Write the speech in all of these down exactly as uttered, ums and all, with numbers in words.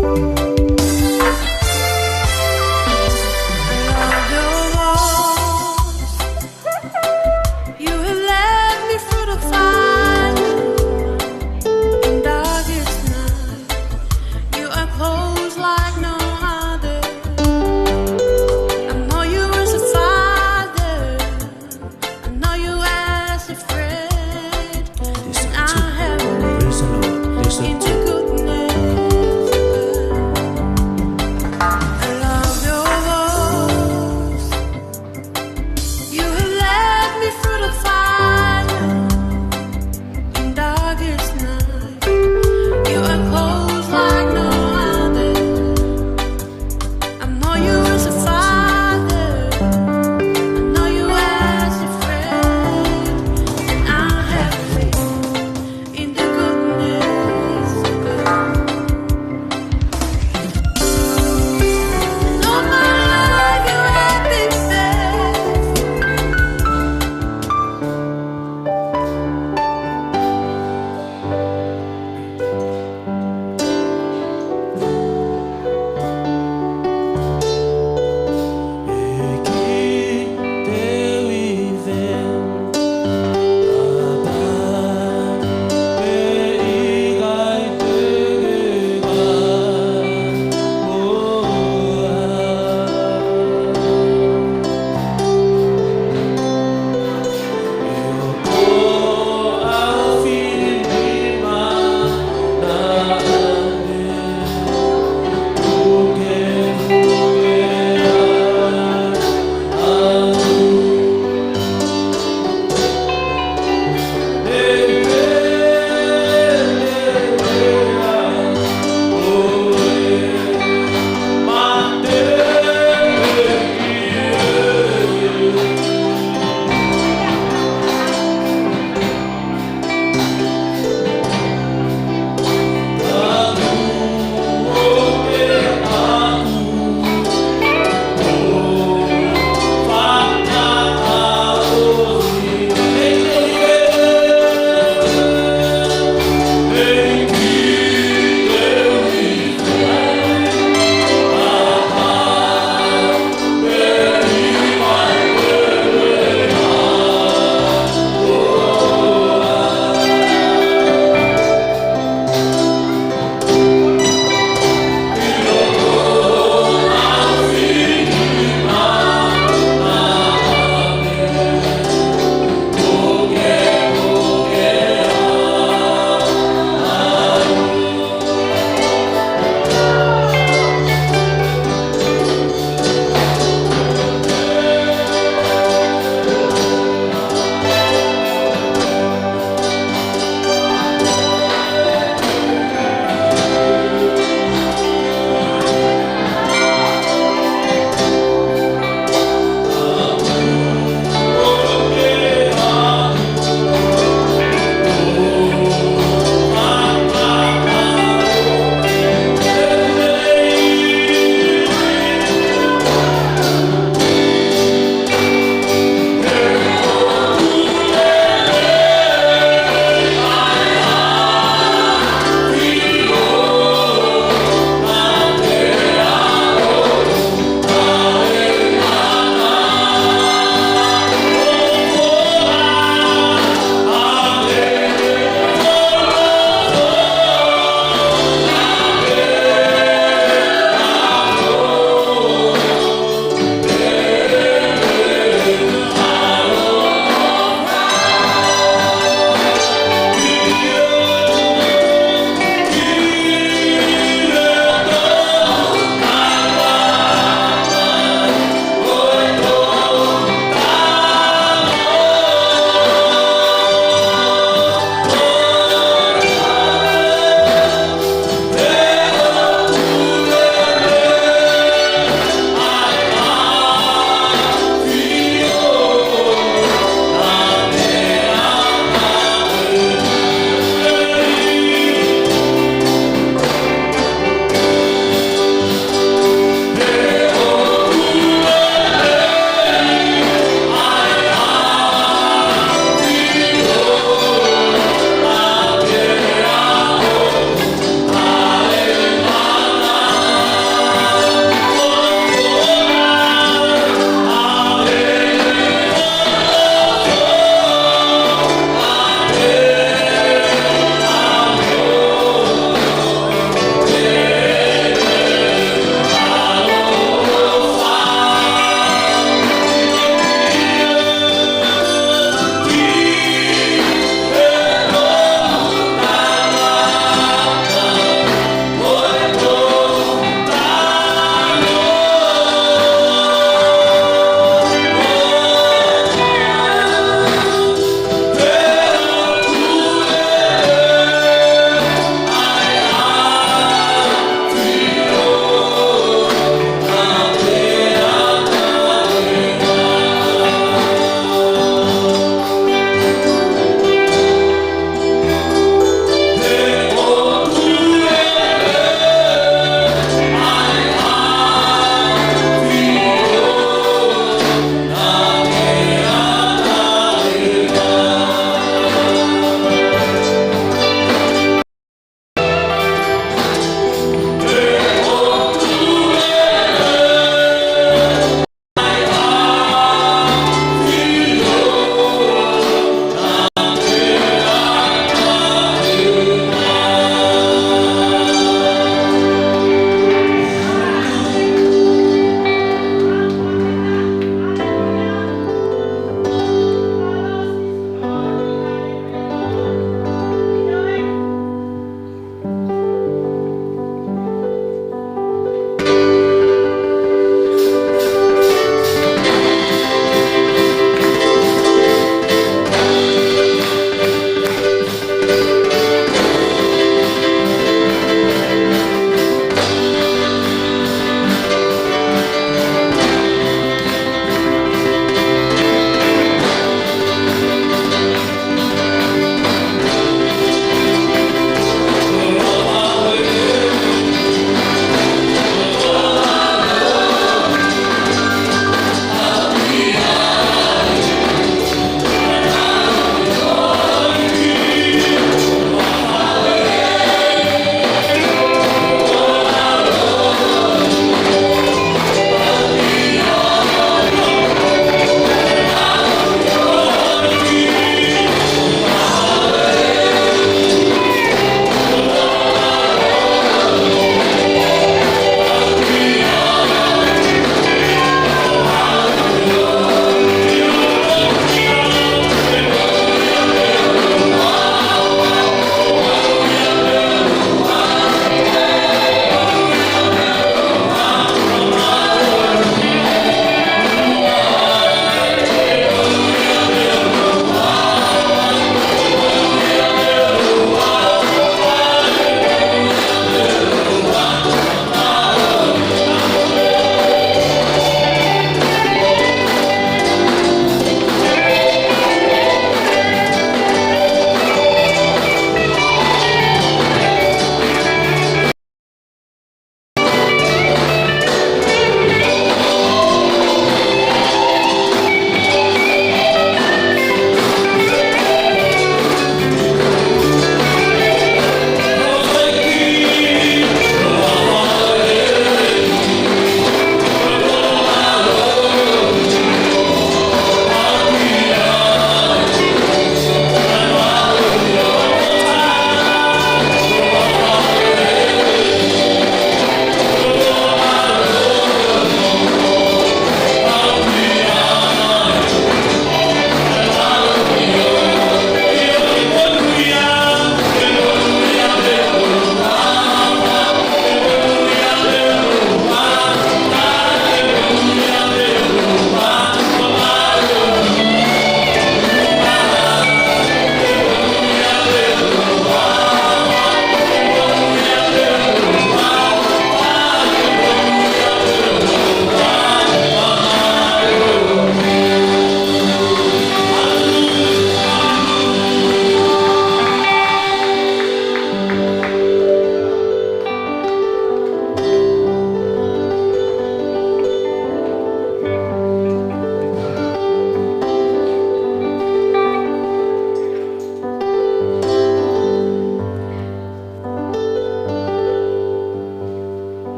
You have led me through the fire and darkest night. You are close like no other. I know you as a father. I know you as a friend. And I have lived in the goodness of God.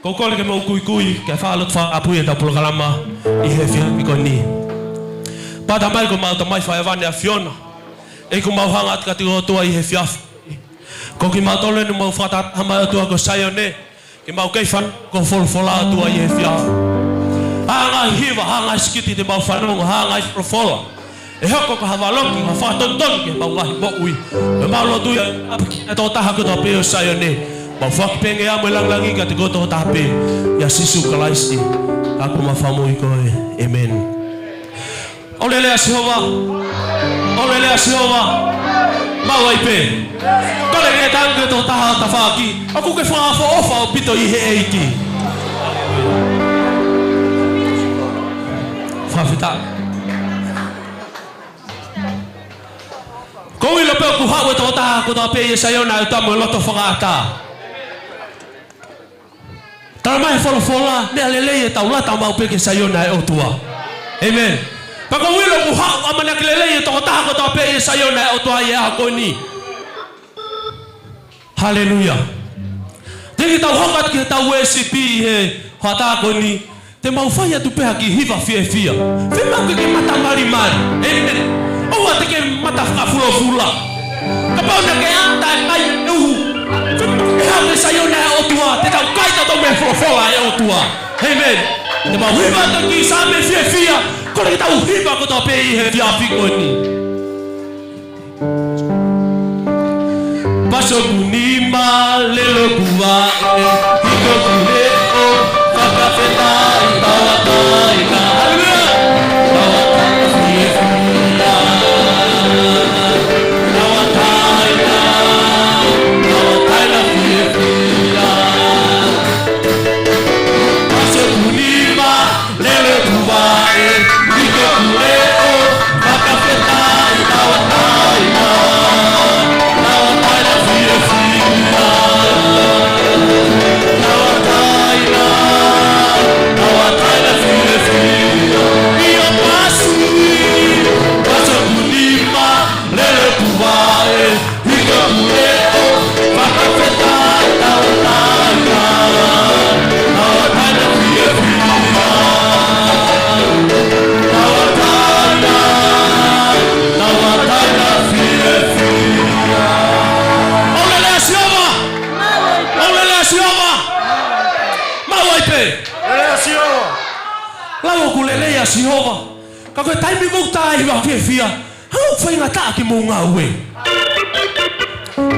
Ko e kole ke mou kuikui, ke fai ʻa e lotu fakaʻapu ʻi heʻetau polokalama ʻi he efiafi ko eni. Pea Tamai, ko homau Tamai faʻa ʻEvani ʻa e ʻAfiona. ʻEiki, ʻoku mau hanga atu kiate koe ʻOtua ʻi he efiafi. Ko kimautolu eni ʻoku mau fakataha mai ʻOtua ko Saione. Ke mau kei fanongo ki hoʻo folofola ʻOtua ʻi he efiafi. Hā e ngaahi hiva, hā e ngaahi sikiti te mau fanongo, hā e ngaahi folofola. ʻE hoko ko ha valoki, ha fakatonutonu ki heʻemau ngaahi moʻui. Ko ʻemau lotu ia, ʻapi ki he tokotaha kotoa pē ʻo Saione. Mau foaki pē ngeia mo e langilangi kiate koe tokotaha pē. ʻIa Sīsū Kalaisi, ʻa ia ko homau Fakamoʻui koe. ʻĒmeni. ʻOku lelei ʻa Sihova. ʻOku lelei ʻa Sihova. Maʻu ai pē. Kole ke tangi ki he tokotaha ho tafaʻaki. ʻOkú ke fakaʻofoʻofa ʻaupito ʻi he ʻEiki. Fakafetaʻi. ʻOku ou ʻilo pē ʻoku haʻu e tokotaha kotoa pē ʻi he Saione ʻa e ʻOtua mo e loto fakaʻatā. Talamai ʻe he folofola, meʻa lelei ʻetau lata maʻu pē ki he Saione ʻa e ʻOtua. ʻĒmeni. Pea ʻoku ou ʻilo ʻoku haʻu ʻamanaki lelei e tokotaha kotoa pē ʻi he Saione ʻa e ʻOtua ʻi he ʻaho ko eni. Haleluia. Teʻeki ke tau hoko atu ki heʻetau worship ʻi he hoʻatā ko eni, te mau fai atu pē ha kiʻi hiva fiefia. Fiemaʻu ke ke mata malimali. ʻĒmeni. ʻOua te ke mata fakafulofula. Kapau naʻá ke ʻata e kai e uhu. Fiemaʻu ke haʻu ki he Saione ʻa e ʻOtua. Te tau kai tautolu mei he folofola ʻa e ʻOtua. ʻĒmeni. Te mau hiva atu e kiʻi Saame fiefia. Kole ke tau hiva kotoa pē ʻi he efiafi ko eni. Paso ku nima, lele ku vaʻe, hiko ku leʻo, fakafetaʻi, tauʻatāina. Haleluia. Tauʻatāina fiefia. Tauʻatāina. Tauʻatāina fiefia. Paso ku nima, lele ku vaʻe, hiko ku leʻo, fakafetaʻi, tauʻatāina. Tauʻatāina fiefia. Tauʻatāina. Tauʻatāina fiefia. ʻIo paso, paso ku nima, lele ku vaʻe, hiko ku leʻo, fakafetaʻi, tauʻatāina. Tauʻatāina fiefia. Tauʻatāina. Tauʻatāina fiefia. ʻOku lelei ʻa Sihova. ʻOku lelei ʻa Sihova. Maʻu ai pē. Lelei ʻa Sihova. Lau ʻoku lelei ʻa Sihova. Ka ko e taimi ʻoku ou tā ai e hiva fiefia, ʻoku faingataʻa ke mou ngāue.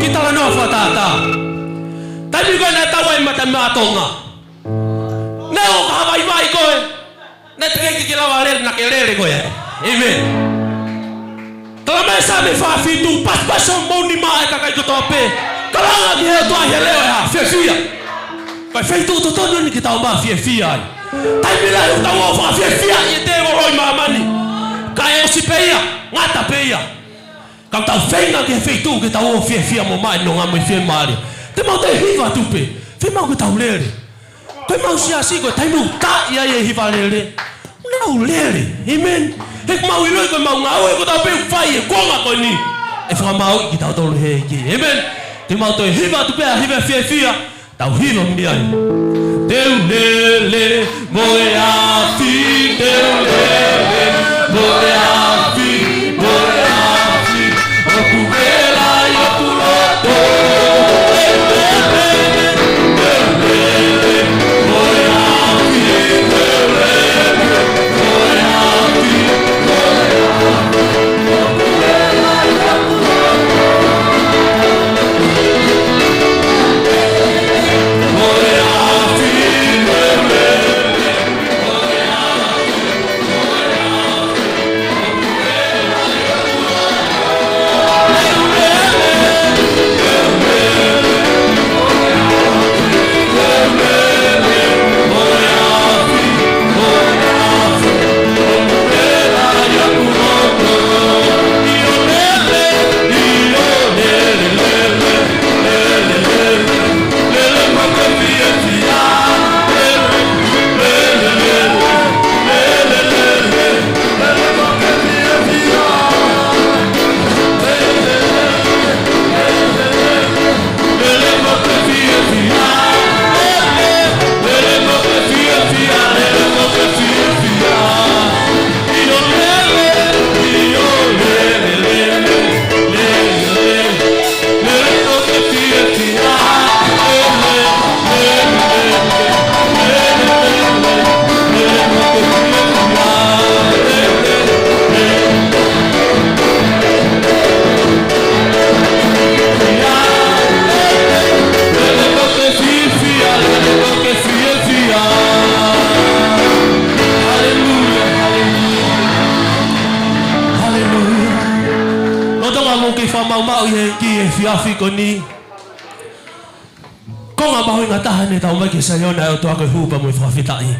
Kiʻi talanoa fakatātā. Taimi ko ē naʻe tau ai e mata mā Tonga, naʻe ʻoka ha vaivai ko ē, naʻe teʻeki ke lava lele, naʻá ke lele koe ai. ʻĒmeni. Talamai ʻe Saame fā fitu, pasopaso homou nima ʻa e kakai kotoa pē. Kalanga ki he ʻOtua ʻi he leʻo ʻo e fiefia. Ko e feituʻu totonu eni ke tau maʻu fiefia ai. Taimi lahi ʻoku tau ō ʻo fakafiefiaʻi e tēvolo ʻi māmani. Kae ʻosi pē ia, ngata pē ia. Ka ʻoku tau feinga ki he feituʻu ke tau ō ʻo fiefia mo maʻu e nonga mo e fiemālie. Te mau toe hiva atu pē. Fiemaʻu ke tau lele. Ko ʻemau siasi ko e taimi ʻoku tā ai e hiva lele, nau lele. ʻĒmeni. He ʻoku mau ʻiloʻi ko ʻemau ngāue kotoa pē ʻoku fai he kuonga ko eni, ʻe fakamāuʻi kitautolu ʻe he ʻEiki. ʻĒmeni. Te mau toe hiva atu pē ha hiva fiefia. Tau hiva mei ai. Te u lele mo e afi, te u lele mo e afi, mo e afi. ʻOku vela ʻi hoku loto. Te u lele, te u lele mo e afi, te u lele mo e afi, mo e afi. ʻOku kei fakamaʻumaʻu ʻi he ʻEiki he efiafi ko eni. Konga mahuʻinga taha ne tau mai ki Saione ʻa e ʻOtua ko e hū pea mo e fakafetaʻi.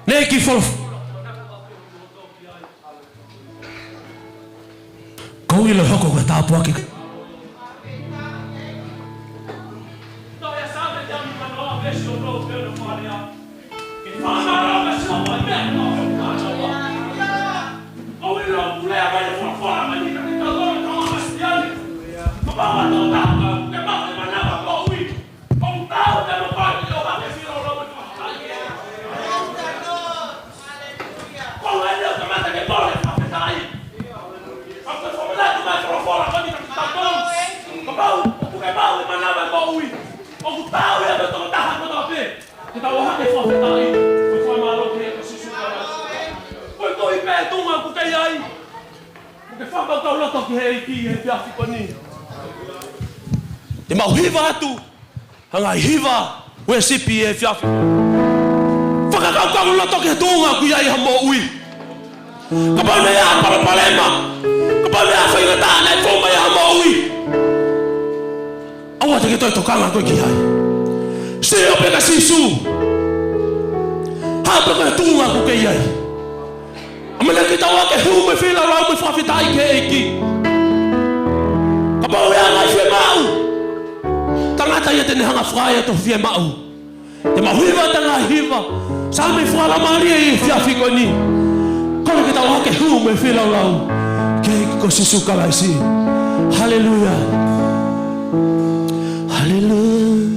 Ne ki folo. Ko e ʻilo hoko ko e tāpuaki. ʻOku tau ia mo e tokotaha kotoa pē. Ke tau ʻohake fakafetaʻi, ko e fakamālō ki he ʻEiki ko Sīsū Kalaisi. Ko e tohi pē tuʻunga ʻoku ke ʻi ai. ʻOku ke fakakaukau loto ki he ʻEiki he efiafi ko eni. Te mau hiva atu ha ngaahi hiva worship he efiafi. Fakakaukau loto ki he tuʻunga ʻoku ʻi ai ha moʻui. Kapau naʻe ʻi ai ha palopalema, kapau naʻe ʻi ai ha faingataʻa naʻe fou mai ai ha moʻui, ʻoua te ke toe tokanga koe ki ai. Sio pē kia Sīsū. Haʻu pē ki he tuʻunga ʻoku ke ʻi ai. ʻAmanaki ke tau ʻohake hū mo e feilaulau mo e fakafetaʻi ki he ʻEiki. Kapau ʻe ʻi ai ha ngaahi fiemaʻu, tangata ia te ne hanga ʻo fakaai atu hoʻo fiemaʻu. Te mau hiva atu ha ngaahi hiva Sāme fakalaumālie ʻi he efiafi ko eni. Kole ke tau ʻohake hū mo e feilaulau ki he ʻEiki ko Sīsū Kalaisi. Haleluia. Haleluia.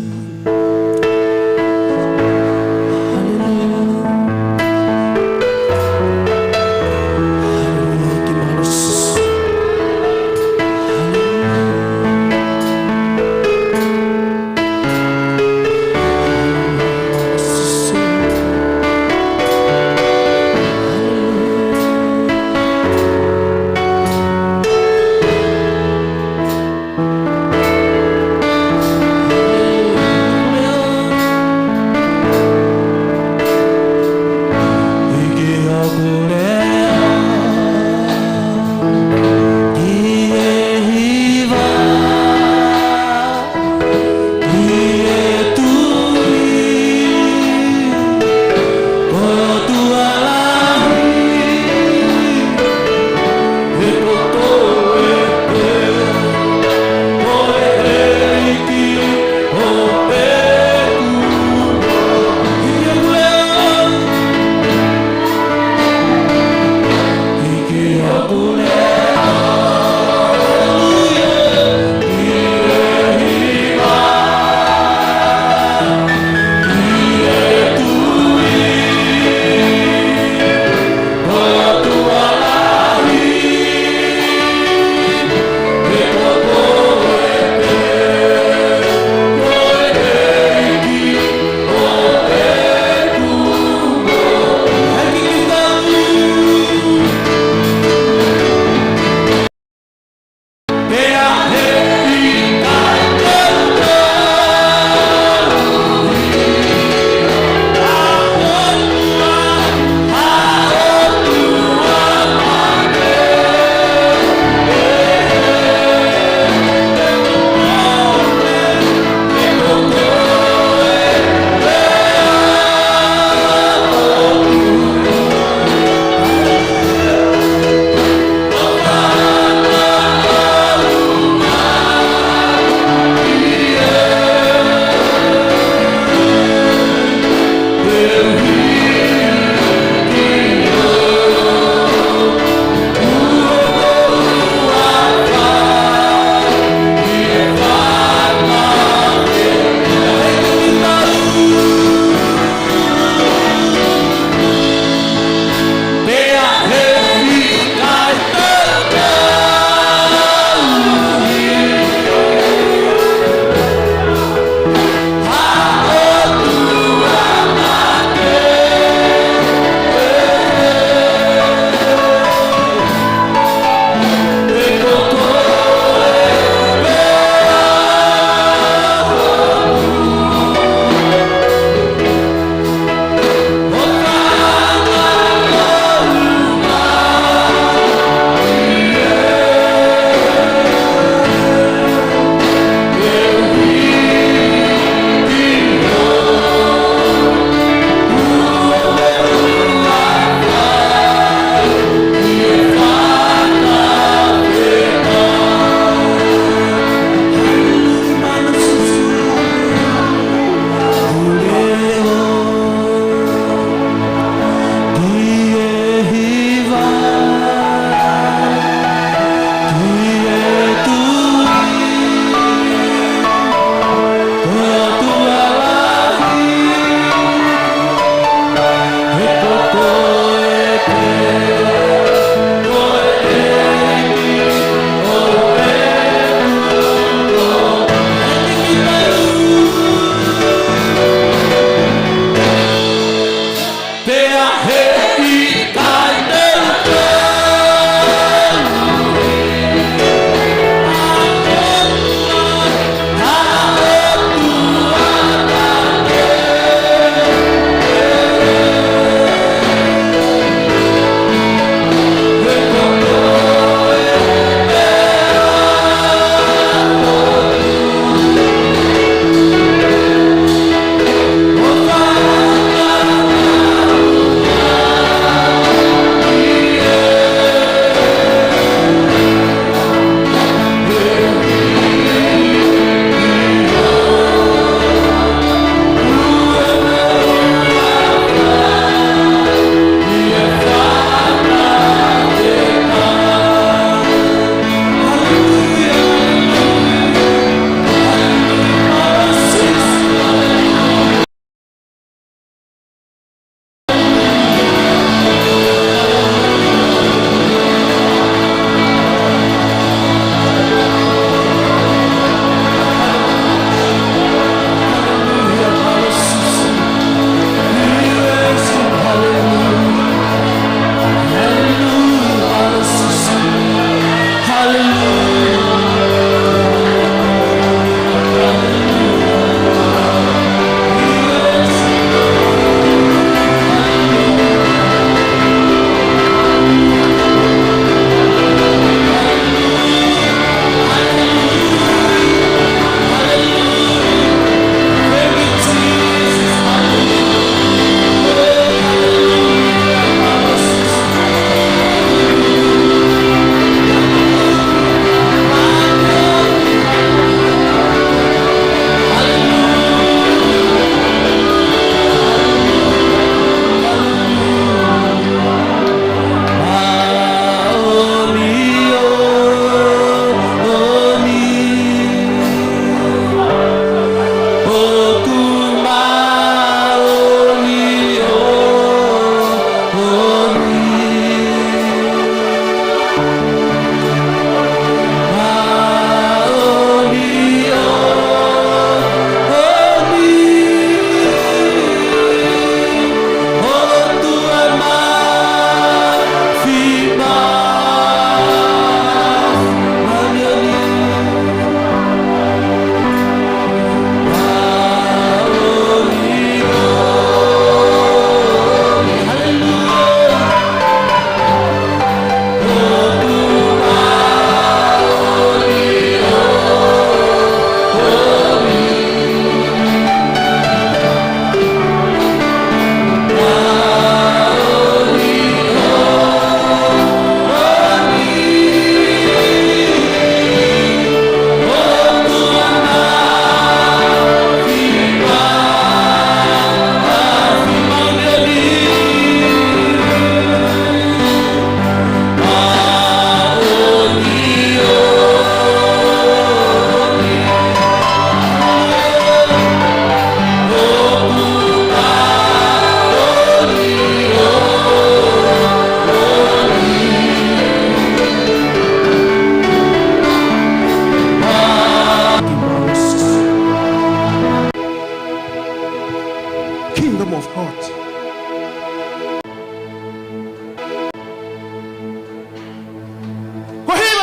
Haleluia. Haleluia. Ke mālō Sīsū. Haleluia.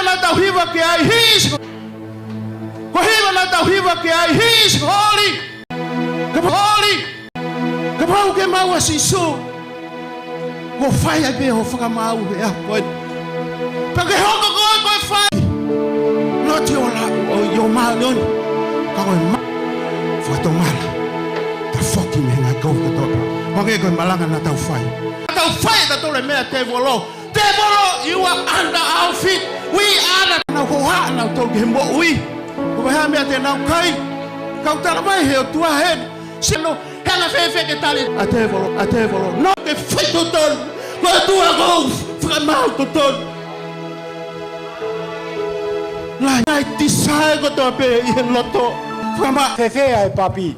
Naʻa tau hiva ki ai, he is, ko e hiva naʻa tau hiva ki ai, he is holy. Kapau holy. Kapau ʻoku ke maʻu ʻa Sīsū, kuo fai ai pē hoʻo fakamaau he ʻaho ko eni. Pea ke hoko koe ko e fai. Not your la-, or your ma-, no, no. Ka ko e ma-, fakatomala. Tafoki mei he ngaahi kovi kotoa pē. Ko e ko e malanga naʻa tau fai. Naʻa tau fai ʻe tautolu e meʻa ʻa e tēvolo. Tēvolo, you are under our feet. We are not. Naʻa nau hohaʻa nautolu ki he moʻui. Ko e hā e meʻa te nau kai? Kau tala mai he ʻOtua heni. Sino, he anga fēfē ke tali ʻa e tēvolo, ʻa e tēvolo. No, ke fai totonu. Ko e ʻOtua ʻoku fakamaau totonu. Lahi, lahi, tisae kotoa pē ʻi he loto. Fakamaau. Fēfē ʻa e papi?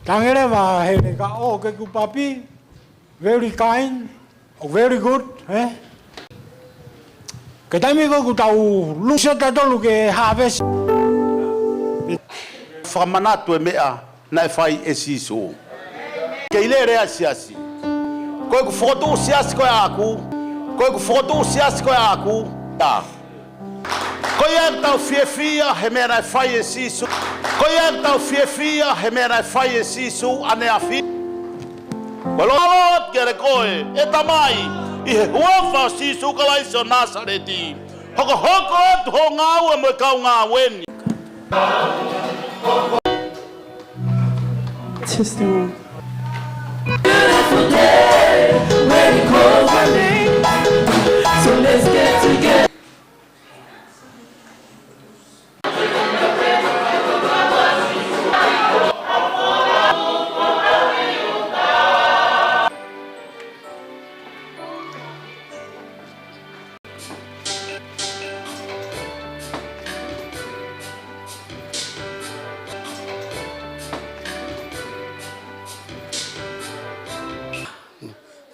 Tangi leva he leka ʻo ke ku papi. Very kind. Oh, very good, eh? Ko e taimi ko ē ʻoku tau lusi ʻo tautolu ke harvest. Fakamanatu e meʻa naʻe fai ʻe Sīsū. Kei lele ʻa e siasi. Ko ʻeku fokotuʻu siasi ko ē ʻaʻaku. Ko ʻeku fokotuʻu siasi ko ē ʻaʻaku. Ta. Ko ia ʻoku tau fiefia he meʻa naʻe fai ʻe Sīsū. Ko ia ʻoku tau fiefia he meʻa naʻe fai ʻe Sīsū ʻaneafi. Mālō atu kiate koe, ʻe Tamai, ʻi he huafa ʻo Sīsū Kalaisi ʻo Nāsaleti. Hokohoko atu hoʻo ngāue mo e kau ngāue ni. Testimony. Beautiful day when he calls my name. So let's get together.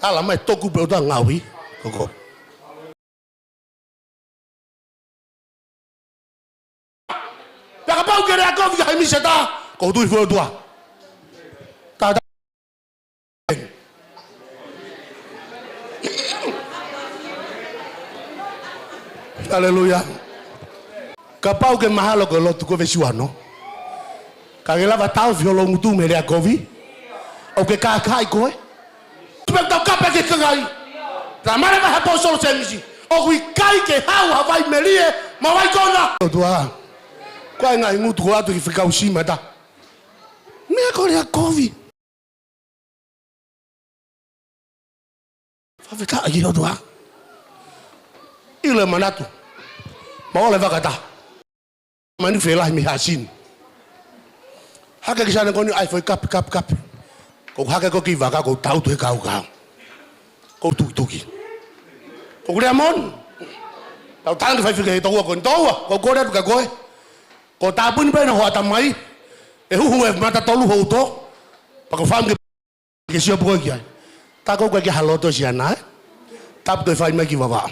Ala mai toku pē ʻo ta ngaohi. Koko. Pea kapau ke lea kovi ki he misa ta, ko tui fua tua. Ta, ta. Haleluia. Kapau ke mahalo ko e lotu ko e vesiuano. Ka ke lava taofi ho loungutu mei he lea kovi. ʻOku ke kākaaʻi koe. Tupe tau kapa ke kakai. Tamale ma ha pō solo semisi. ʻOku ʻikai ke hau ha vai melie, ma vai kona. ʻOtua. Ko e ngaahi ngutu ko atu ki fekau sima ta. Meʻa ko e lea kovi. Fakafetaʻi ki he ʻOtua. ʻIlo e manatu. Ma ole vaka ta. Mani felahi mei Hasini. Hake ki sana koni ai foʻi kapi, kapi, kapi. Ko hake ko ki vaka ko tautu he kaukau. Ko tukituki. Ko kule amon. Tau tangi fai fika he toua ko toua. Ko kole atu ka koe. Ko tāpuni pē na hoa tamai. ʻE huhu e mata tolu houto. Pea ko fam ke Ke sio pē koe ki ai. Ta ko koe ke haloto siana, eh? Tapu ke fai mai ki vava.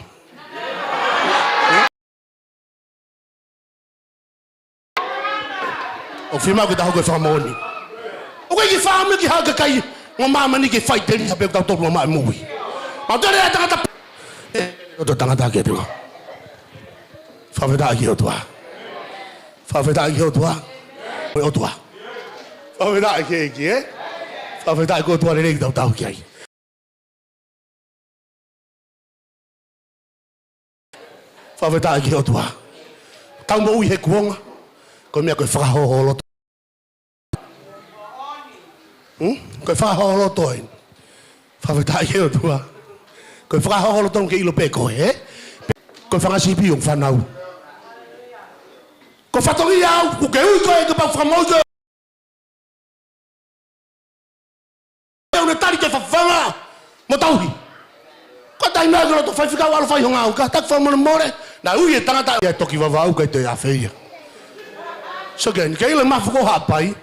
ʻOku fiemaʻu ke ta hoko e fakamoʻoni. ʻOku ʻikai ke fai mai ki ha kakai. Ngo māmani ke fai teli ha pē tau tolu ma e moʻui. Ma tele e tangata. Eh, ʻo tangata ke te. Fakafetaʻi ki he ʻOtua. Fakafetaʻi ki he ʻOtua. Ko e ʻOtua. Fakafetaʻi ki he ʻEiki, eh? Fakafetaʻi ko e ʻOtua lelei ʻoku tau tauhi ki ai. Fakafetaʻi ki he ʻOtua. Tau moʻui he kuonga. Ko e meʻa ko e fakahōhōloto. Hmm? Ko e fakahōhōloto ē. Fakafetaʻi ki he ʻOtua. Ko e fakahōhōloto ke ʻilo pē koe, eh? Ko e fanga sipi ʻo e fānau. Ko e fatongia au, ʻoku ke ui koe, kapau fakamoʻui koe. ʻOku ne tali ke fafanga mo tauhi. Ko e taimi ʻoku ke loto fai fika ʻalu fai ho ngāue, ka taku fakamolemole, naʻe ui e tangata ia ʻe toki vavau kae toe ʻafeia. So ke, ke ʻilo mafu ko Haʻapai.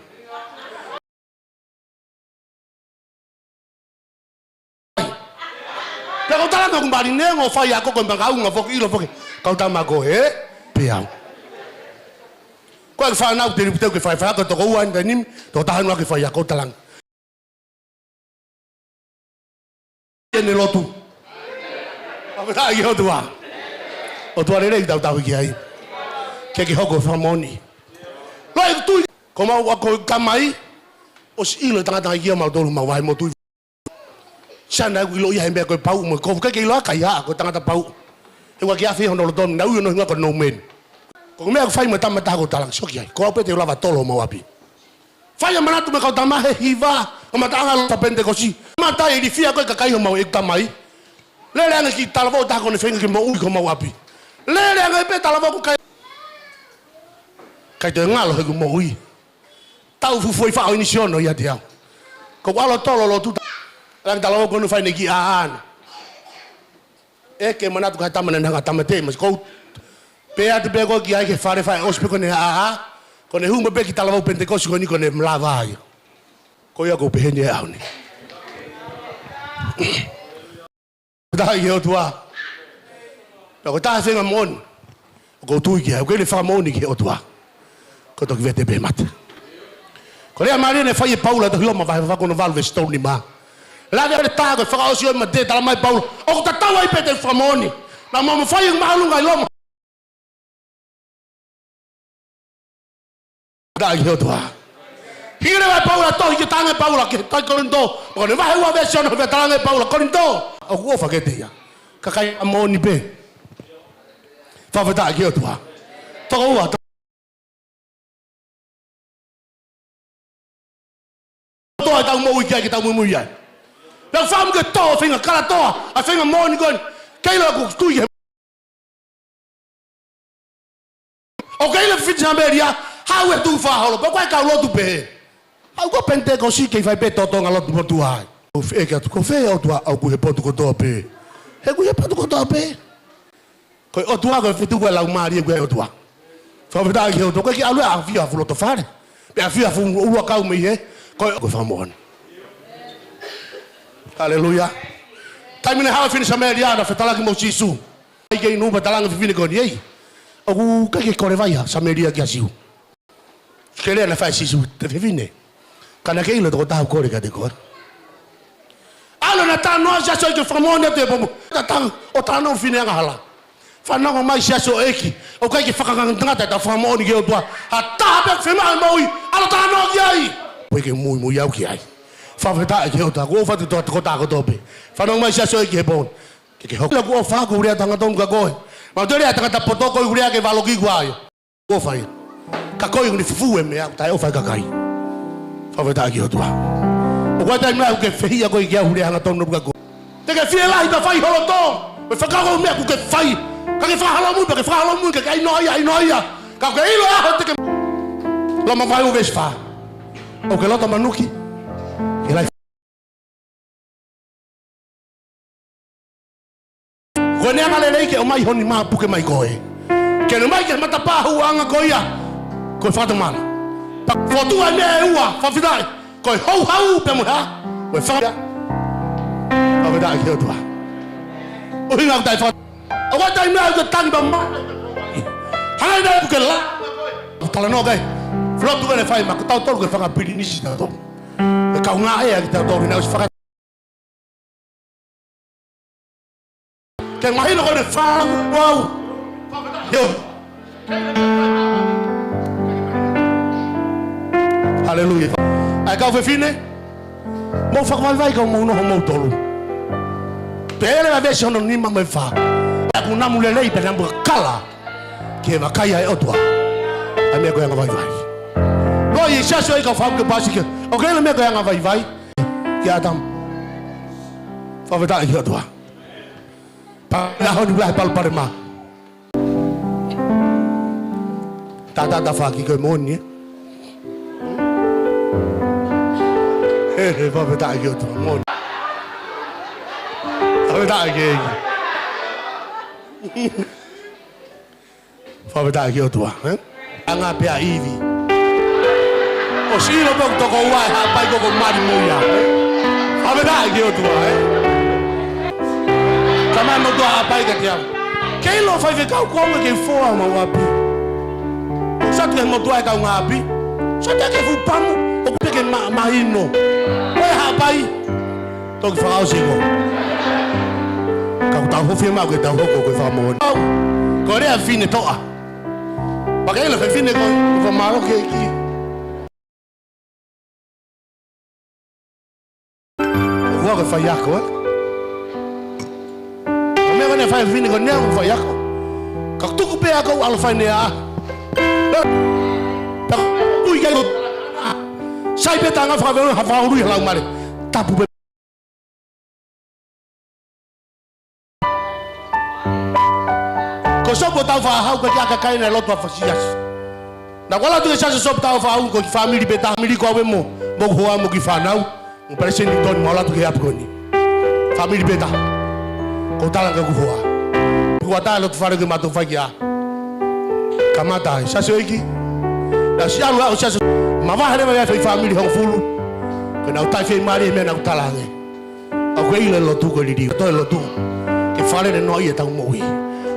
Pea ko e tala ko e kumali ne ngo faiako ko e makaunga foki ʻilo foki. Kau tama ko e, pea. Ko e fānau te riputeu ke fai faiako toko ua ʻi taimi ni, toko taha ʻi he faiako talangi. ʻEne lotu. Fakafetaʻi ki he ʻOtua. ʻOtua lelei ʻoku tau tauhi ki ai. Ke ke hoko ko e fakamoʻoni. Loi ʻeku tui, ko mau ako tamai, ʻosi ʻilo e tangata ia mautolu mau vahe mo tui. Siana ʻoku ʻilo ia he meʻa ko e pau mo e kovi, ʻikai ke ʻilo ʻa e kaihaʻa ko e tangata pau. He ʻoku ʻikai ke ʻi ai ha feituʻu hono lolotonga, naʻe ui hono hingoa ko Noumeni. Ko e meʻa ʻoku fai mo e tama ʻe taha ʻoku ou talaki, sio ki ai. Ko au pē te u lava tolo homau ʻapi. Fai ʻa e manatu mo e kau tama he hiva, ʻa e mataʻanga ʻo e lotu Penitekosi. Mata e ilifia ko e kakai homau ʻeku tamai. Lele ange ki he talavou ʻe taha ko ʻene feinga ke moʻui ki homau ʻapi. Lele ange pē talavou ko e kai. ʻIkai toe ngalo heʻeku moʻui. Tau fufuai faʻo ʻi ni siono ia te au. Ko ʻeku ʻalu ʻo tolo lotu ta-, langi talavou ko ʻene fai ʻene kiʻi ʻaʻana. ʻEke manatu ki he tama naʻe hanga ʻo tāmateʻi mai. Ko u pehē atu pē ko ē ki ai ki he fale, fai ʻosi pē ko ʻene ʻaʻana. Ko ʻene hū mai pē ki he talavou Penitekosi ko eni ko ʻene malava ia. Ko ia ʻoku ou pehē ni he ʻaho ni. Fakafetaʻi ki he ʻOtua. Pea ko e taha e feinga moʻoni ʻoku ou tui ki ai, ʻoku ʻi ai e fakamoʻoni ki he ʻOtua. Ko e toki vete pē mate. Ko e lea mālie naʻe fai ʻe Paula he tohi Loma vahe fā ko hono valu veesi tolu nima. Lave ʻo ne tā ko e fakaʻosi ʻo e mate, talamai ʻe Paula, ʻoku tatau ai pē ʻeku fakamoʻoni. Naʻa mau mafai ʻo māʻolunga ʻi Loma. Fakafetaʻi ki he ʻOtua. Hili ʻa Paula tohi ke talaange ʻe Paula ki he kakai Kolinitō. Ko ʻene vahe ua veesi ono, pea talaange ʻe Paula, Kolinitō, ʻoku ou ʻofa kiate ia. Kakai moʻoni pē. Fakafetaʻi ki he ʻOtua. Toko ua, to-, toa ʻetau moʻui ki ai ke tau muimui ai. Pea fakaʻamu ke toʻo e feinga kalatoa, ʻa e feinga moʻoni ko eni. Kei ʻilo ʻoku tui ki he ʻOku ʻi ai e fefine Samēlia, haʻu he tuʻu fā holo, pea ko e kau lotu pē. Haʻu ko Penitekosi kei fai pē tōtōnga lotu motuʻa ai. ʻOku ou fie ʻeke atu, ko fē ʻOtua? ʻOku ʻi he potu kotoa pē. He ʻoku ʻi he potu kotoa pē. Ko e ʻOtua ko e fetuku e laumālie ko e ʻOtua. Fakafetaʻi ki he ʻOtua, ʻoku ʻikai ke ʻalu ia ʻo ʻafio ʻi ha fuʻu loto fale. Pe ʻafio ʻi ha fuʻu ʻulu ʻakau mei hē. Ko e, ko e fakamoʻoni. Haleluia. Taimi naʻe haʻu e fefine Samēlia naʻe fetalaki mo Sīsū. ʻAi ke inu, pea talaange ʻe he fefine ko eni, ʻEiki, ʻoku ʻikai ke kole vai ʻa Samēlia ki ha Siu. Ke lea naʻe fai ʻe Sīsū, ʻe fefine, ka naʻa ke ʻilo e tokotaha ʻoku kole kiate koe. ʻAlu ʻo talanoa ʻa Siaosi ʻo ʻeke fakamoʻoni atu e pomu. Tatau ʻo talanoa e fefine angahala. Fanongo mai Siaosi ʻo ʻeke, ʻoku ʻikai ke fakangatangata ʻetau fakamoʻoni ki he ʻOtua. Ha taha pē ʻoku fiemaʻu e moʻui, ʻalu ʻo talanoa ki ai. Pea ke muimui au ki ai. Fakafetaʻi ki he ʻOtua, ʻoku ou ʻofa atu ki he tokotaha kotoa pē. Fanongo mai Siaosi ʻo ʻeke he pomu. Ke ke hoko. Lea ʻoku ou ʻofa, ʻoku ou lea atu hangatonu kia koe. Mahalo toe lea atu ʻa e tangata poto ko ē ʻoku ou lea ki ai, valoki ko ia. ʻOku ou ʻofa ia. Ka ko e ʻuhinga ʻoku ne fufū e meʻa ʻoku taʻeʻofa e kakai. Fakafetaʻi ki he ʻOtua. ʻOku ʻi ai e taimi lahi ʻoku ke fehiʻa koe ki ai, ʻoku ou lea hangatonu kia koe. Te ke fielahi pea fai ho loto. Mo e fakakaukau e meʻa ʻoku ke fai. Ka ke fakaholomui, pea ke fakaholomui, ka ke ʻai noa ia, ʻai noa ia. Ka ʻoku ke ʻilo e ʻaho te ke. Loma vahe ua veesi fā. ʻOku ke loto manuki. Ke lai. Ko ʻene angalelei ke ʻomai ho nima puke mai koe. Ke ne ʻomai ki he matapā houʻanga ko ia. Ko e fakatomala. Pea fokotuʻu ai e meʻa ʻe ua, fakafetaʻi. Ko e houhau pea mo e hā? Ko e faka-. Fakafetaʻi ki he ʻOtua. ʻUhinga ʻoku taʻefaka-. ʻOku ʻi ai e taimi ʻoku ke tangi pea ma-. Hanga ʻe he ʻOtua ke la. Talanoa ki ai. Lotu ʻoku ne fai maʻa kitautolu ko e fanga pilinisi kitautolu. Ko e kaungā ʻea kitautolu, naʻe ʻosi faka-. Ke mahino ko ʻene fānau. Yo. Haleluia. ʻA e kau fefine, mou fakavaivai ka mou noho moutolu. Pea lele ʻa e veesi hono nima mo e fā. ʻOku namu lelei pea namu kakala ki he vakai ʻa e ʻOtua ʻa e meʻa ko e angavaivai. Loi ʻe Siaosi ʻo ʻeke kau fāmili ke pasike. ʻOku ke ʻilo e meʻa ko e angavaivai? Kia Atamu. Fakafetaʻi ki he ʻOtua. Pea ʻaho ni ʻoku lahi e palopalema. Tatata faki ko e moʻoni, ē? He, he, fakafetaʻi ki he ʻOtua, moʻoni. Fakafetaʻi ki he ʻEiki. Fakafetaʻi ki he ʻOtua, ē? Anga pē ʻa ʻIvi. ʻOsi ʻilo pē ʻoku toko ua e haʻapai ko ē ʻoku mali mo ia, ē? Fakafetaʻi ki he ʻOtua, ē? Ka mai mo e toa haʻapai kiate au. Ke ʻilo faifekau ko ē ke foa mau ʻapi. Sio atu ki he motuʻa e kaungāʻapi. Sio atu ki he fuʻu pamu. ʻOku pē ke ma-, mahino. Ko e haʻapai. Toki fakaʻosi ko. Ka ʻoku tau hofia maʻu ke tau hoko ko e fakamoʻoni. Au. Ko e lea fefine toʻa. Pea ke ʻilo fefine ko, ko mālō ke ki. Ua ke faiako, ē? Ko e meʻa ko ē naʻe fai fefine ko eni ʻoku faiako. Ka tuku pē ʻa e ʻalu fai ʻene ʻā. Pea ui kai ko. Sai pē taʻanga fakaveongo ha fakaului ha laumālie. Tapu pē. Ko e sopu ʻo Tāufaʻāhau ko e kiʻi kakai naʻe lotu ʻa e fasi ʻasi. Naʻa ku ʻalu atu ki he siasi sopu Tāufaʻāhau ko e kiʻi fāmili pē taha, fāmili ko au mo, mo hoku hoa mo e kiʻi fānau. Mo palesiteni Toni mo ʻalu atu ki he ʻapi ko eni. Fāmili pē taha. Ko e tala ki hoku hoa. Pea ʻoku ʻatā e lotu fale ke mātou fai ki ai. Kamata ai. Siasi ʻo e ʻEiki. Naʻe siʻi ʻalu ʻa e siasi. Mavahe leva ia ʻi he fāmili hongofulu. Ko ʻenau taʻefiemālie he meʻa naʻa ku talaange. ʻOku ke ʻilo e lotu ko e liliu, toe lotu. Ke fakalele noaʻia ʻetau moʻui.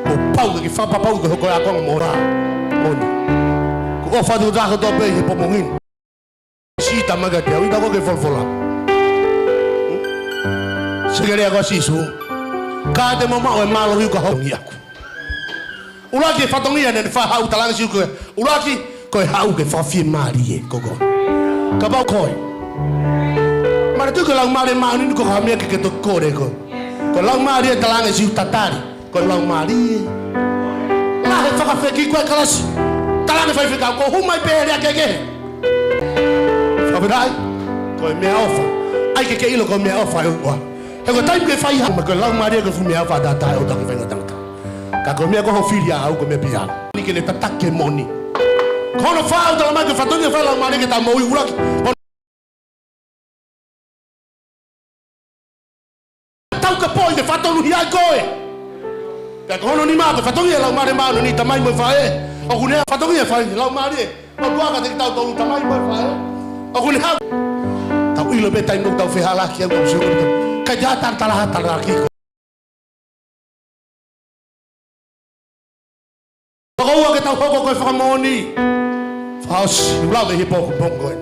Kuo pau ke ke fakapapauʻi ko e hoko e ākonga moʻoni. Moʻoni. Ko e ʻofa atu ki he taha kotoa pē he pongipongi ni. Siʻi tala mai kiate au, ʻita ko e folofola. Sio ki he lea ko ē ʻa Sīsū. Ka te mou maʻu e mālohi ʻoku hoko ʻi ʻaku. ʻUluaki e fatongia naʻe fai ʻe he haʻu, talaange ʻe Sīsū ko e ʻuluaki, ko e haʻu ke fakafiemālie koe. Kapau ko e. Manatuʻi ko e Laumālie Māʻoniʻoni ko e hā e meʻa ke ke toki kole ko ē. Ko e Laumālie talaange ʻe Sīsū tatali. Ko e Laumālie. Lahi e fakafekiki ko e kalasi. Talaange ʻe he faifekau ko e hū mai pē he lea kehekehe. Fakafetaʻi. Ko e meʻaʻofa. ʻAi ke ke ʻilo ko e meʻaʻofa ʻa e ʻOtua. He ko e taimi ke fai ha, ma ko e Laumālie ko e fuʻu meʻaʻofa ʻataʻatā ʻa e ʻOtua ki he faʻahinga ʻo e tangata. Ka ko e meʻa ko hoʻo fili ʻa au ko e meʻa pē ia. Ni ke ne tataki e moʻoni. Ko hono fā ʻoku tala mai ko e fatongia fai Laumālie ki heʻetau moʻui ʻuluaki. Tau ka poi ke fatonuhia ai koe. Pea ko hono nima ko e fatongia Laumālie Māʻoniʻoni tamai mo e faʻē. ʻOku ne fatongia fai Laumālie. ʻOtua kiate kitautolu tamai mo e faʻē. ʻOku ne hau. Tau ʻilo pē taimi ʻoku tau fehālaaki ai tau sio. Ka ʻi ai ha talatalaaki ko. Tokoua ke tau hoko ko e fakamoʻoni. Fakaʻosi, lau ʻi he pongipongi ko ē.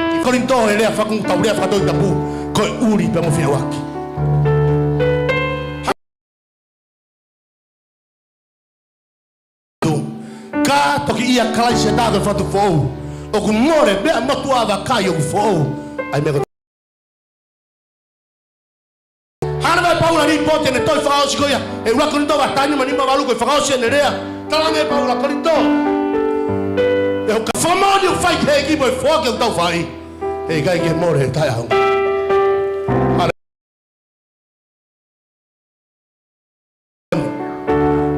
Ki Kolinitō he lea fakungu tau lea fakatoʻi tapu. Ko e ʻuli pea mo e feʻauaki. Ka toki ʻia Kalaisi ʻa e taha ko e fatu foʻou. ʻOku mole meʻa motuʻa vakai ʻoku foʻou. ʻAi meʻa ko Hana mai Paula ni pote ne toi fakaʻosi ko ia. ʻUluaki Kolinitō vahe taha nima nima valu ko e fakaʻosi ʻene lea. Talaange ʻe Paula Kolinitō. ʻE hoka fakamoʻoni ʻoku fai ki he ʻEiki mo e foaki ʻoku tau fai. He ʻikai ke mole he taʻeʻaho.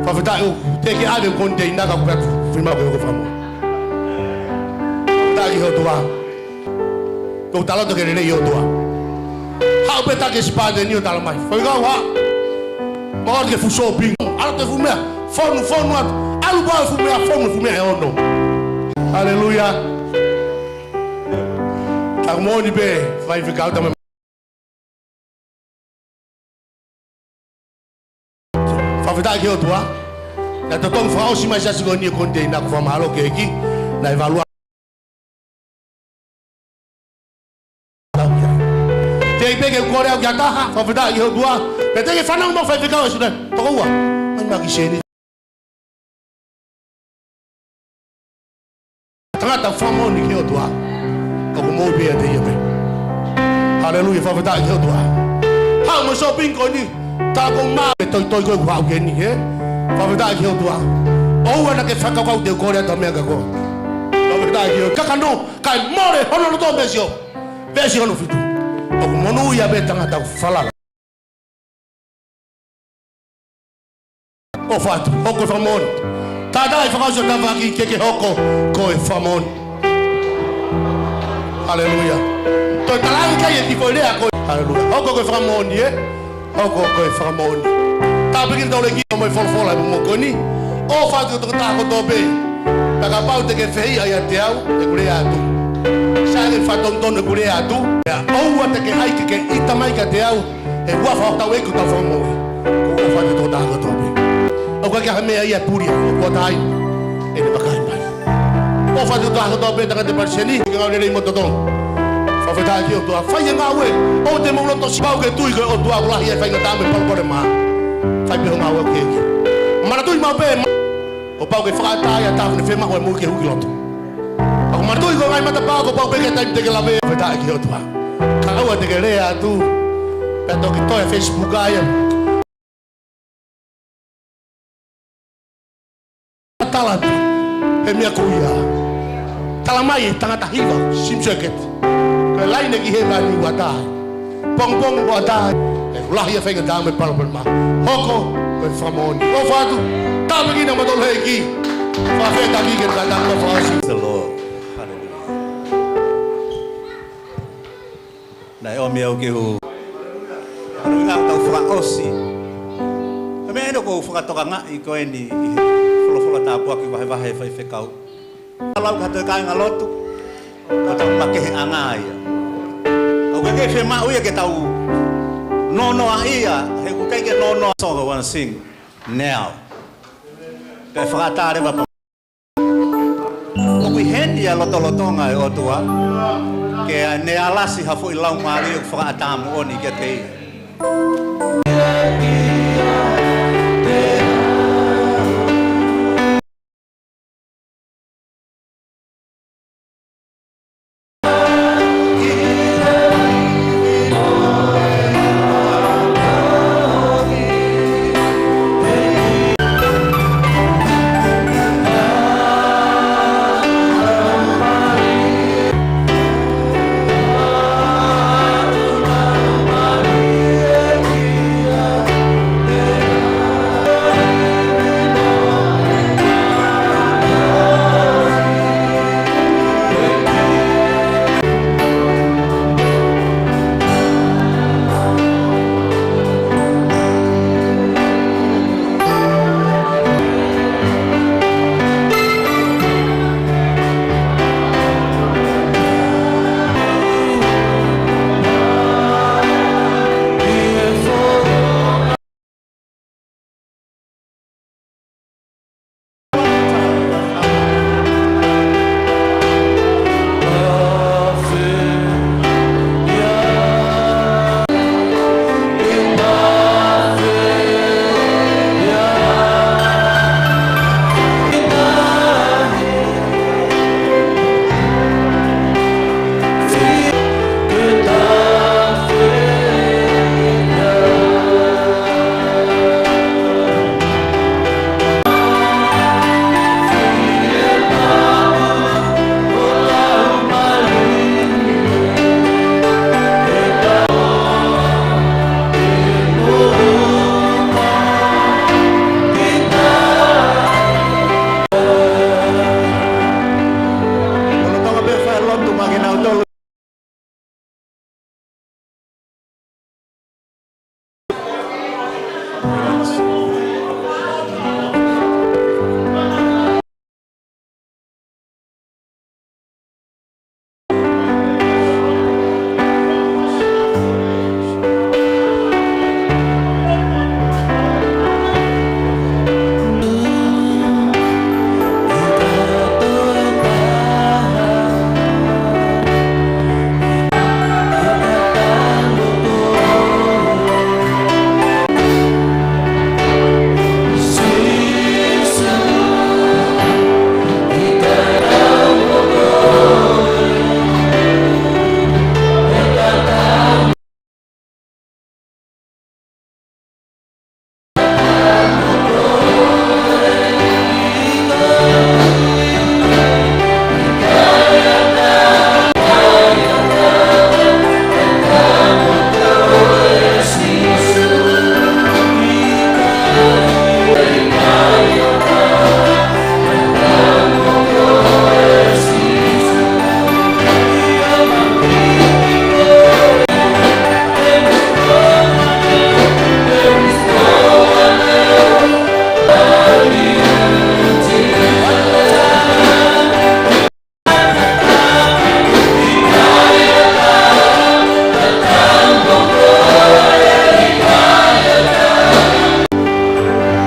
Fakafetaʻi ʻoku teʻeki ai ke u konteina ka ʻoku pehē atu fimau ke hoko famo. Fakafetaʻi ki he ʻOtua. Ko u tala atu ke lelei ʻOtua. Haʻu pē taki sipate ni ʻo tala mai. Faikau ha. Mau ʻalu ke fuʻu shopping. ʻAlu ke fuʻu meʻa. Fonu, fonu atu. ʻAlu pē fuʻu meʻa, fonu fuʻu meʻa ʻe ono. Haleluia. Ka moʻoni pē, faifekau tamai. Fakafetaʻi ki he ʻOtua. Naʻe totongi fakaʻosi mai siasi ko eni ʻo e konteina ko e fakamālō ki he ʻEiki. Naʻe valu. Teʻeki pē ke u kole au ki ha taha, fakafetaʻi ki he ʻOtua. Pea teʻeki fanongo mo faifekau ʻe suna. Tokoua. Mai maki seni. Tangata fakamoʻoni ki he ʻOtua. ʻOku moʻui pē ʻiate ia pē. Haleluia, fakafetaʻi ki he ʻOtua. Haʻu mo e shopping ko eni. Tala ko ma e toitoi ko ē kuo haʻu ki heni, ē? Fakafetaʻi ki he ʻOtua. ʻOua naʻa ke fakakaukau te u kole atu ha meʻa kia koe. Fakafetaʻi ki he ʻOtua. Kakano, kae mole hono loto veesi o. Veesi hono fitu. ʻOku monūʻia pē tangata ʻoku falala. ʻOfa atu, hoko ko e fakamoʻoni. Tātāʻi fakaʻosi ʻo tafaʻaki ke ke hoko ko e fakamoʻoni. Haleluia. Toe talaange ki ai e kiʻi foʻi lea ko e. Haleluia. Hoko ko e fakamoʻoni, ē? Hoko ko e fakamoʻoni. Tāpuekina ʻetau ʻEiki mo e folofola ʻi he pongipongi ko eni. ʻOfa atu ki he tokotaha kotoa pē. Pea kapau te ke fehiʻa ʻiate au, ʻeku lea atu. Sai ke fakatonutonu ʻeku lea atu. Pea ʻoua te ke ʻai ke ke ʻita mai kiate au. He ʻoku ʻofa ʻa hotau ʻEiki ʻoku tau fakamoʻui. Ko e ʻofa atu ki he tokotaha kotoa pē. ʻOku ʻikai ha meʻa ia ʻe pulia, ʻoku ʻatā ai ʻene vakai mai. ʻOfa atu ki he tokotaha kotoa pē, tangata palesiteni, ke ngāue lelei mo totongi. Fakafetaʻi ki he ʻOtua, fai e ngāue, ʻoua te mou loto siʻi pau ke tui ko e ʻOtua ʻoku lahi ai e faingataʻa mo e palopalema. Fai pē hoʻo ngāue ʻoku ke ʻEiki. Manatuʻi maʻu pē, ma-, kuo pau ke fakaʻatā ia ʻa e taʻu naʻe fiemaʻu ai e moʻui ke hū ki loto. Pea ko e manatuʻi ko e ngaahi matapā kuo pau pē ke taimi te ke lave, fakafetaʻi ki he ʻOtua. Kae ʻoua te ke lea atu, pea toki toe Facebook ai. Tala atu he meʻa ko ia. Talamai ʻe he tangata hiva, Simisū Eketi, ko e laine ki hēvani ʻoku ʻatā. Pongipongi ʻoku ʻatā. ʻOku lahi ʻa e faingataʻa mo e palopalema. Hoko ko e fakamoʻoni. ʻOfa atu, tāpuekina kimoutolu ʻe he ʻEiki. Fakafetaʻi ki he kātaki mo fakaʻosi. Praise the Lord. Hallelujah. Naʻe ʻomi au ke u, ʻa e ʻuhinga ʻoku tau fakaʻosi. Ko e meʻa eni ʻoku ou fakatokangaʻi ko eni ʻi he folofola tāpuaki vahevahe ʻa e faifekau. Ka lau ka toe kāinga lotu, ko ʻetau makeheʻanga ia. ʻOku ʻikai ke fiemaʻu ia ke tau nonoa ia, he ʻoku ʻikai ke nonoa. Song I wanna sing now. Kae fakaʻatā leva pa-, ʻoku ʻi heni ʻa e lotolotonga ʻo e ʻOtua, ke ne alasi ha foʻi laumālie ʻoku fakaʻatā moʻoni kiate ia. Lolotonga pē fai lotu maʻa kinautolu.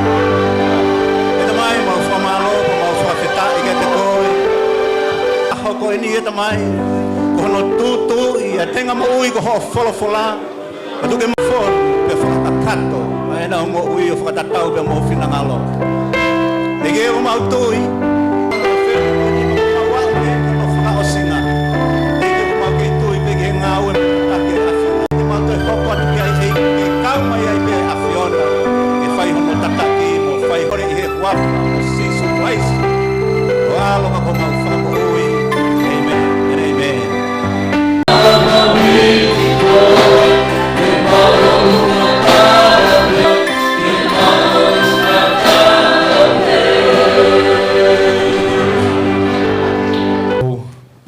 ʻE Tamai, mau fakamālō, mau fakafetaʻi kiate koe. ʻAho ko eni, ʻe Tamai, ko hono tūtuuʻi ʻa e tenga moʻui ko hoʻo folofola. Ka tuku ke mafon, pea fakakakato. ʻEna ongo ui ʻo fakatatau pea mo ho finangalo. ʻEiki ʻoku mau tui. ʻEiki ʻoku mau kei tui pē ki he ngāue mo e tataki ʻa e ʻAfiona. Te mau toe hoko atu ki ai ʻEiki ke kau mai ai pē ʻa e ʻAfiona. Ke fai hono tataki mo fai hore ʻi he huafa ʻo Sīsū Kalaisi. Ko e ʻAlo ka ko homau Fakamoʻui. ʻĒmeni. ʻĒmeni.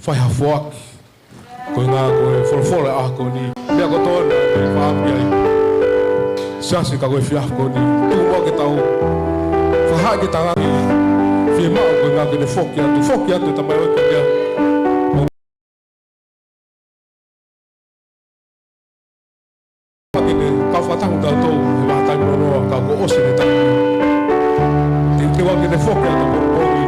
Fai ha foaki, ko e ngaahi ko e folofola ʻa ko eni. Meʻa kotoa naʻe fai ai. Siasi ka ko e efiafi ko eni. Tuku muʻa ke tau. Fahaʻi ke tangaki. Fiemaʻu ko e ngaahi ke ne foki atu. Foki atu e tamai o ke ia. Ke ne kau fakataha mo tautolu he vahaʻa taimi noa, ka kuo ʻosi ʻene taimi. Te, te ua ke ne foki atu ko e kovi.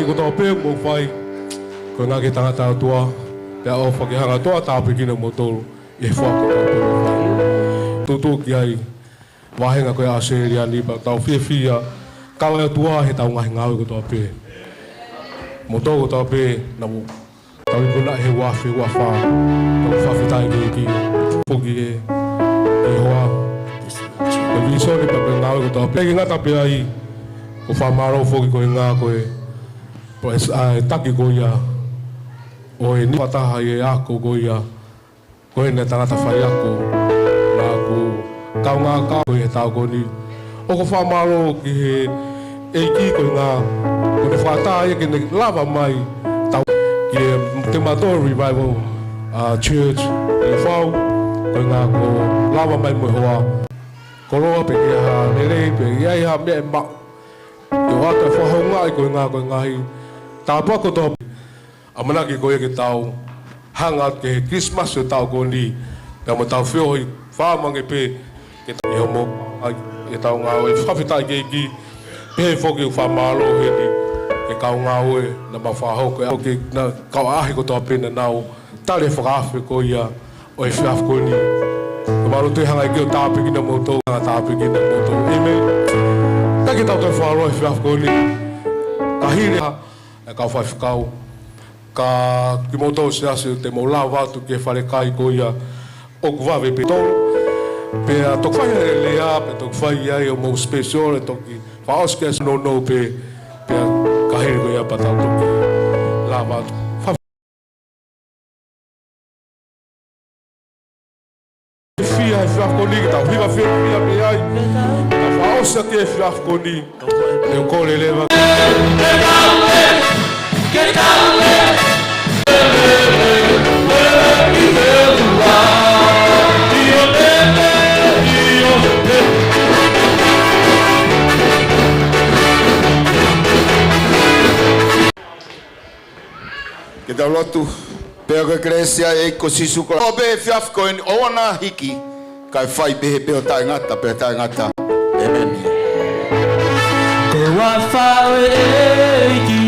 Kotoa pē ʻoku mou fai, ko e ngaahi tangata ʻOtua, pea ʻofa ke hanga ʻOtua ʻo tāpuekina kimoutolu ʻi he foaki kotoa pē ʻoku mou fai. Tutuki ai, vahenga ko ē ʻAositelēlia ni pea tau fiefia, kau ai ʻOtua he tau ngaahi ngāue kotoa pē. Kimoutolu kotoa pē, naʻa mou tau ikuna he uafe uafa, tau fakafetaʻi ki he ʻEiki. Foki ē, ʻe hoa. Ko e visone pea mo e ngāue kotoa pē. Ke ngata pē ai, ʻoku fakamālō foki ko e ngaahi ko ē, ko e s-, ʻa e taki ko ia, ʻo e ni fakataha ʻi he ako ko ia, ko ʻene tangata faiako, naʻa ku kaungā kau ko ia he taʻu ko eni. ʻOku fakamālō ki he ʻEiki ko e ngaahi, ko ʻene fakataha ia ke ne lava mai tau ki he Te Matoro Revival, ʻa, Church ʻi Fau, ko e ngaahi ko lava mai mo e hoa. Koloa pe ʻi ai ha lelei pe ʻi ai ha meʻa ʻe maʻu. Ke ʻoatu e fakahoungaʻi ko e ngaahi, ko e ngaahi tāpuaki kotoa pē. ʻAmanaki ko ia ke tau hanga atu ki he Christmas ʻo e taʻu ko eni, pea mo tau feohi fakamange pē ke tau ʻi hoʻomou, ʻa, ʻi he tau ngāue fakafetaʻi ki he ʻEiki, pehē foki ʻoku fakamālō heni ki he kau ngāue naʻa mau fakahoko, ʻa, ke nau kau ʻaʻahi kotoa pē naʻa nau tali e fakaafe ko ia ʻo e efiafi ko eni. Ka mālō atu e hanga ʻEiki ʻo tāpuekina kimoutolu, hanga tāpuekina kimoutolu. ʻĒmeni. Ka ke tau toe fakamālō he efiafi ko eni. Ka hili ha ʻa e kau faifekau. Ka kimoutolu siasi te mou lava atu ki he falekai ko ia ʻoku vave pē tolu. Pea toki fai e lea, pea toki fai ai hoʻomou special, ʻe toki fakaʻosi ke ʻasi nounou pē, pea ka hili ko ia pea tau toki lava atu. Fa- Fia he efiafi ko eni ke tau hiva fiefia pē ai. Tau fakaʻosi atu e efiafi ko eni. ʻE kole leva. Ke tau lotu. Pea ko e kelesi ʻa e ʻEiki ko Sīsū Kalaisi, ʻofa pē he efiafi ko eni, ʻoua naʻa hiki, kae fai pehē pē ʻo taʻengata pea taʻengata. ʻĒmeni. Ko e huafa ʻo e ʻEiki.